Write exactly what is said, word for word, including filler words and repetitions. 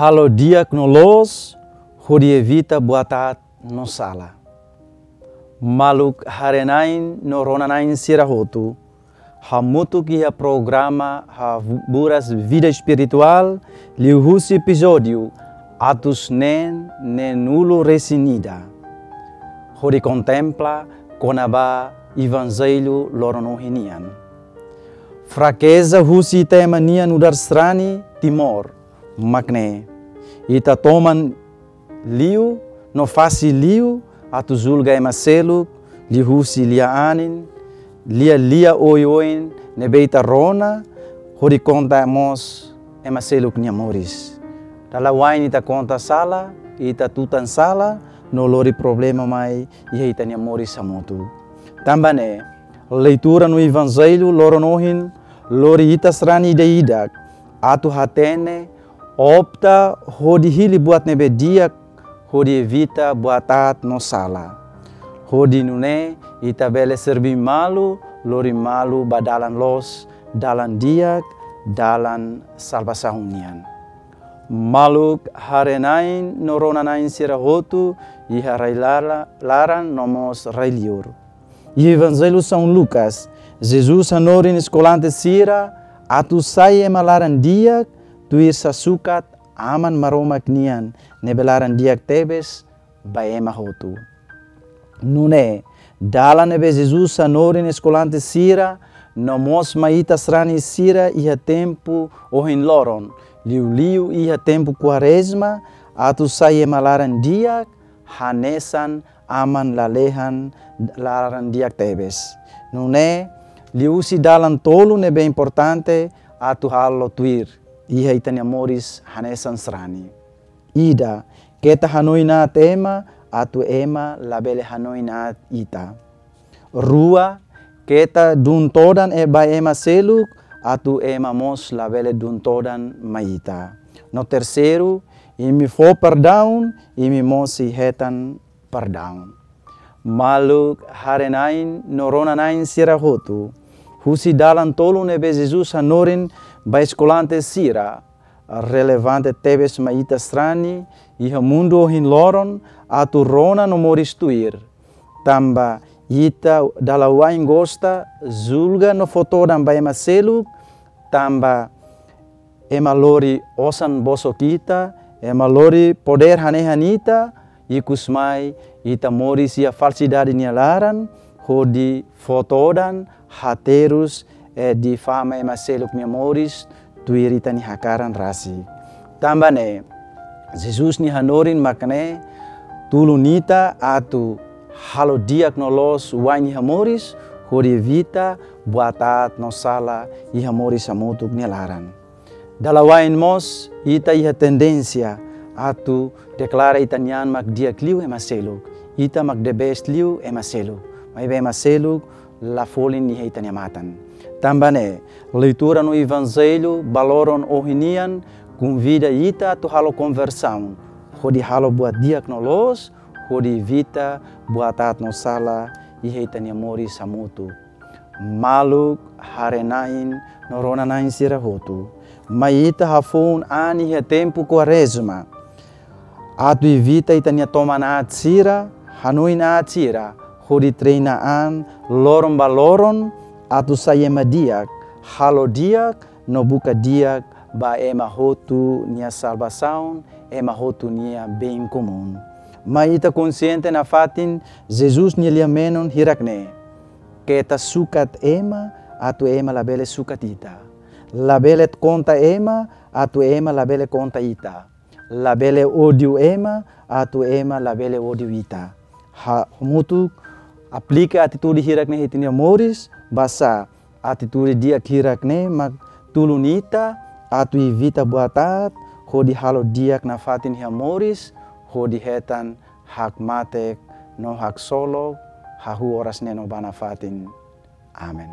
Halo di'ak no loos, hodi evita buat aat no sala. Maluk haree-na'in no rona-na'in sira hotu, hamutuk iha programa Haburas Vida Espirituál, liuhusi epizódiu atus neen neen-nulu resin ida, hodi kontempla kona-ba Evanjellu loron ohin nian. Frakeza husi ita ema nia nu'udar sarani Timor, mak ne'e: ita toman liu no fase liu atu julga ema seluk, liuhusi lia-anin, lia-lia oioin ne'ebé ita rona, hodi konta mós ema seluk nia moris. Dala wa'in ita konta sala, ita tutan sala, no lori problema mai iha ita-nia moris hamutuk. Tanba ne'e, leitura no Evanjellu loron ohin lori ita sarani ida-idak atu hatene, opta hodi hili buat ne'ebé di'ak, hodi evita buat aat no sala. Hodi nune'e ita bele serbí malu, lori malu ba dalan loos, dalan di'ak, dalan salvasaun nian. Maluk haree-na'in no rona-na'in sira hotu iha rai lala-, laran no mós rai liur. Iha Evanjellu São Lucas, Jesus hanorin eskolante sira atu sai ema laran-di'ak, tuir sasukat Aman Maromak nian ne'ebé laran-di'ak tebes ba ema hotu. Nune'e, dalan ne'ebé Jesus hanorin eskolante sira, no mós mai ita sarani sira iha tempu ohin loron, liuliu iha tempu Kuarezma, atu sai ema laran-di'ak, hanesan Aman lalehan laran-di'ak tebes. Nune'e, liuhusi dalan tolu ne'ebé importante atu halo tuir iha ita-nia moris hanesan sarani. Ida, keta hanoin aat ema, atu ema labele hanoin aat ita. Rua, keta dun todan e-, ba ema seluk, atu ema mós labele dun todan mai ita. No terseiru, imi fó perdaun, imi mós sei hetan perdaun. Maluk haree-na'in no rona-na'in sira hotu, husi dalan tolu ne'ebé Jesus hanorin ba eskolante sira, relevante tebes mai ita sarani iha mundu ohin loron atu rona no moris tuir. Tanba ita dala wa'in gosta julga no fó todan ba ema seluk, tanba ema lori osan bosok ita, ema lori podér hanehan ita, ikusmai ita moris iha falsidade nia laran, hodi fó todan, haterus, eh, difama ema seluk nia moris, tuir ita-nia hakaran rasik. Tanba ne'e, Jesus nia hanorin mak ne'e, tulun ita atu halo di'ak no loos wa'in iha moris, hodi evita buat aat no sala iha moris hamutuk nia laran. Dala wa'in mós, ita iha tendénsia atu deklara ita-nia an mak di'ak liu ema seluk, ita mak the best liu ema seluk. Maibé ema seluk la folin iha ita-nia matan. Tanba ne'e, leitura no Evanjellu ba loron ohin nian konvida ita atu halo konversaun, hodi halo buat di'ak no loos, hodi evita buat aat no sala iha ita-nia moris hamutuk. Maluk haree-na'in no rona-na'in sira hotu, mai ita hafoun an iha tempu Kuarezma, atu evita ita-nia toman aat sira, hanoin aat sira, hodi treina an loron ba loron, atu sai ema di'ak, halo di'ak, no buka di'ak ba ema hotu nia salvasaun, ema hotu nia bem komún. Mai ita konxiente nafatin Jesus nia lia-menon hirak-ne'e: keta sukat ema, atu ema labele sukat ita. Labele konta ema, atu ema labele konta ita. Labele ódiu ema, atu ema labele ódiu ita. Hamutuk aplika atitude hirak-ne'e iha ita-nia moris, basá atitude di'ak hirak-ne'e mak tulun ita atu evita buat aat, hodi halo di'ak nafatin iha moris, hodi hetan hakmatek no haksolok, hahú oras ne'e no ba nafatin. Amen.